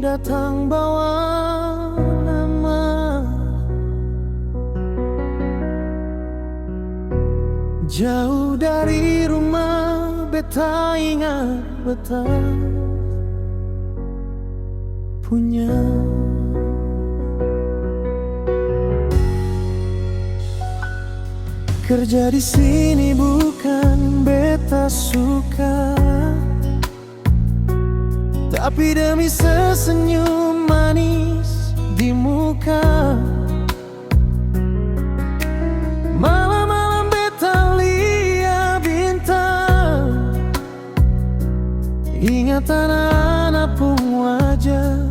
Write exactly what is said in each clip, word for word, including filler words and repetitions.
datang bawa nama. Jauh dari rumah beta ingat beta punya. Kerja di sini bukan beta suka, tapi demi sesenyum manis di muka. Malam-malam beta lia bintang, ingat anak-anak pung wajah,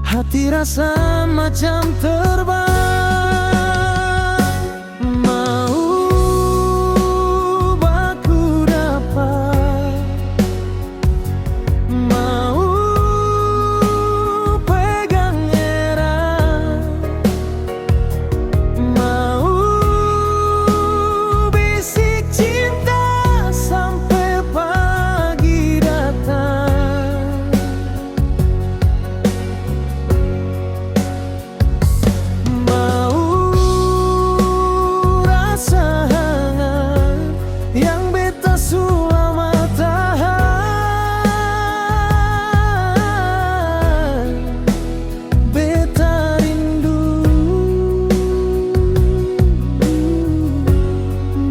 hati rasa macam terbang. Mau baku dapa, mau pegang erat, mau bisik cinta sampe pagi datang. Mau rasa hangat yang beta su lama tahan. Beta rindu,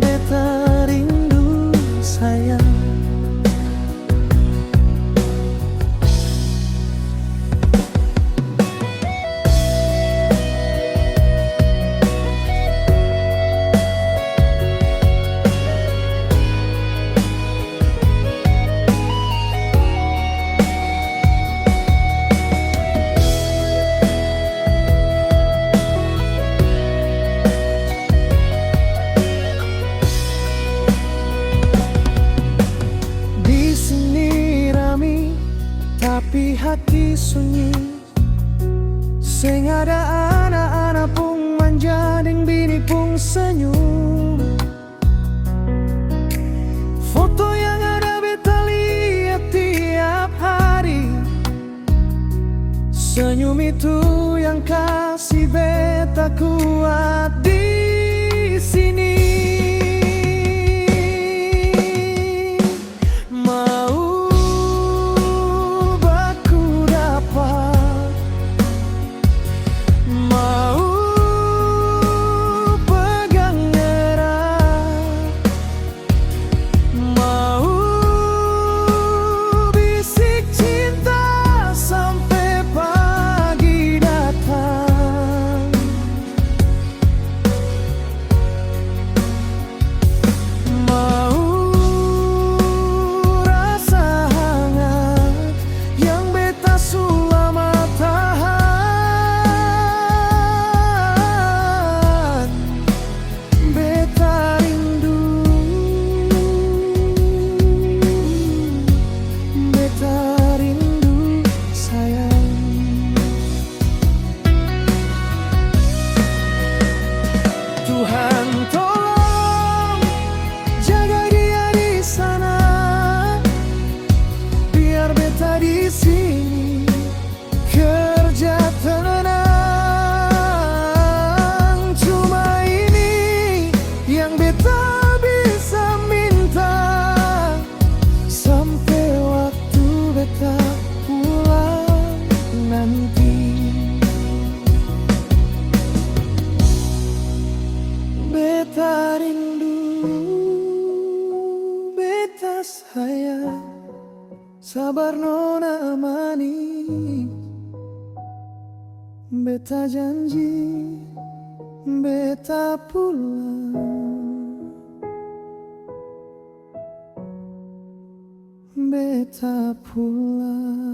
beta rindu sayang. Di sini rame, tapi hati sunyi. Seng ada ana-ana pung manja deng bini pung senyum. Foto yang ada beta lia tiap hari, senyum itu yang kasi beta kuat di sini. Mau baku dapa, mau pegang erat, mau bisik cinta sampe pagi datang. Mau rasa hangat yang beta su lama tahan. Beta rindu, beta rindu sayang. Tuhan tolong jaga dia di sana, biar beta di sini kerja tenang. Cuma ini yang beta bisa minta. Sampe waktu beta pulang nanti, beta rindu beta sayang. Sabar nona manis, beta janji beta pulang. Beta pulang.